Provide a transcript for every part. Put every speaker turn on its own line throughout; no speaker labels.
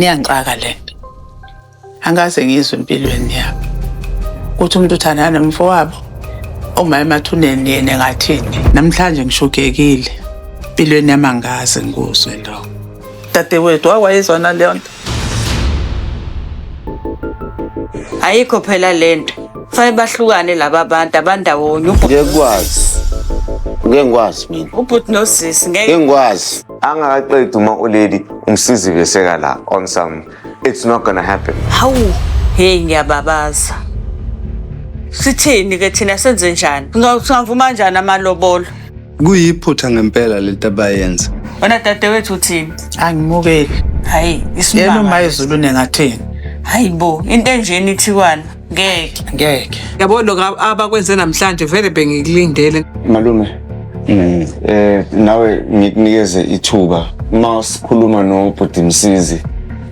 Iyangixaka le nto. Angikaze ngizwe empilweni yami ukuthi umuntu uthandana nomfowabo uma emathuneni yena engathini. Namhlanje ngishokekile. Empilweni yami angikaze ngikuzwe lokho. Dadewethu wakwayizwa naleyo nto.
Ayikho phela lento. Kufanele bahlukane laba bantu abandawonye.
Ngeke ngikwazi. Ngeke ngikwazi mina.
Ubhuti nosisi ngeke.
Ngeke ngikwazi.
Angakaqedi uma ulady umsizi beseka la on some it's not gonna happen.
Hawu, hey ngiyababaza. Sithini ke thina senze njani? Singavuma kanjani amalobolo?
Kuyiphutha ngempela lento abayenza.
Wena dadewethu uthini?
Angimukeli.
Hayi,
Yena
isimanga.
uma izulu nengathini.
Hayi bo, into enjeni ithiwana. Ngeke.
Ngeke.
Yabo lokho abakwenze namhlanje vele bengikulindele.
Malume, nawe ngikunikeze ithuba uma sikhuluma nobhuti Msizi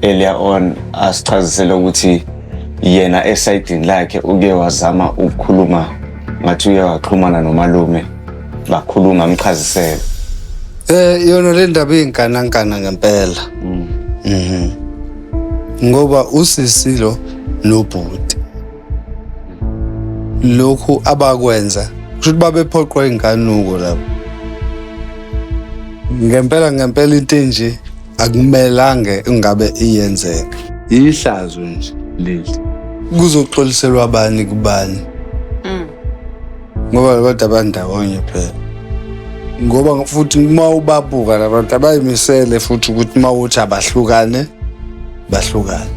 earlier on asichazisele ukuthi yena esayidini lakhe uke wazama ukukhuluma ngathi uye waxhumana nomalume bakhuluma amchazisele.
Yona le ndaba iyinkanankana ngempela. Mhm. Ngoba usisi lo nobhuti. Lokhu abakwenza kusho ukuthi babephoqwa inkanuko lapho. Ngempela ngempela into enje akumelange ingabe iyenzeka. Ihlazo nje leli. Kuzoxoliselwa bani kubani? Ngoba abantu abandawonye phela. Ngoba futhi uma ubabuka labantu abayimisele futhi ukuthi uma uthi abahlukane bahlukane.